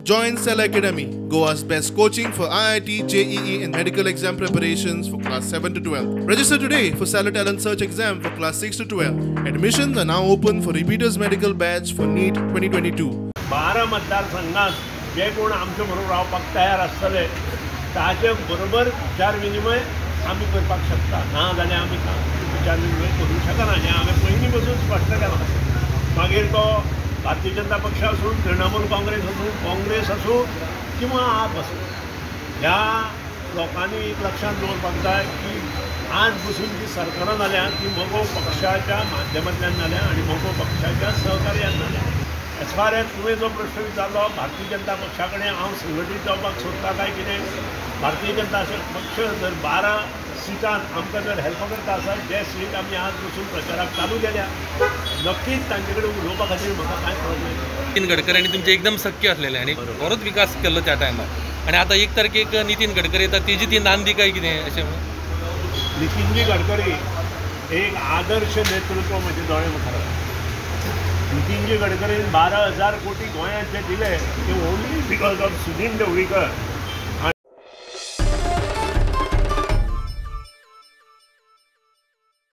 Join Cell Academy, Goa's best coaching for IIT, JEE and medical exam preparations for class 7 to 12. Register today for Stellar Talent Search exam for class 6 to 12. Admissions are now open for repeaters medical batch for NEET 2022. 12 मतदारसंघात जे कोण आमचे बरोबर रावपाक तयार आसतले ताचे बरोबर विचार विनिमय आमी करपाक शकता, ना जाल्यार आमी विचार विनिमय करूंक शकना. हें हांवें पयलीं पसून स्पश्ट केलां. मागीर तो भारतीय जनता पक्ष आसूं, तृणमूल काँग्रेस आसूं, काँग्रेस आसूं किंवा आप आसूं, ह्या लोकांनी एक लक्षांत दवरपाक जाय की आज बसून जी सरकारां जाल्या ती मगो पक्षाच्या माध्यमांतल्यान जाल्या आनी मगो पक्षाच्या सहकार्यान जाल्या. एज फार एज तुवें जो प्रश्न विचारलो, भारतीय जनता पक्षा कडेन हांव संघटीत जावपाक सोदता काय कितें, भारतीय जनता पक्ष जर 12 सिटां आमकां जर हेल्प करता आसा, जे सीट आमी आज बसून प्रचाराक चालू केल्या, नक्कीच तांचे कडेन उलोवपा खातीर म्हाका कांय प्रॉब्लेम. नितीन गडकरी आनी तुमचे एकदम सख्य आसलेले आनी बरोच विकास केल्लो त्या टायमार, आनी आतां 1 तारखेक नितीन गडकरी येता, तेजी ती नांदी काय कितें अशें म्हणून? नितीनजी गडकरी एक आदर्श नेतृत्व म्हज्या दोळे मुखार. नितीनजी गडकरीन 12,000 कोटी गोंयांत जे दिले ते only because of Sudin Dhavalikar.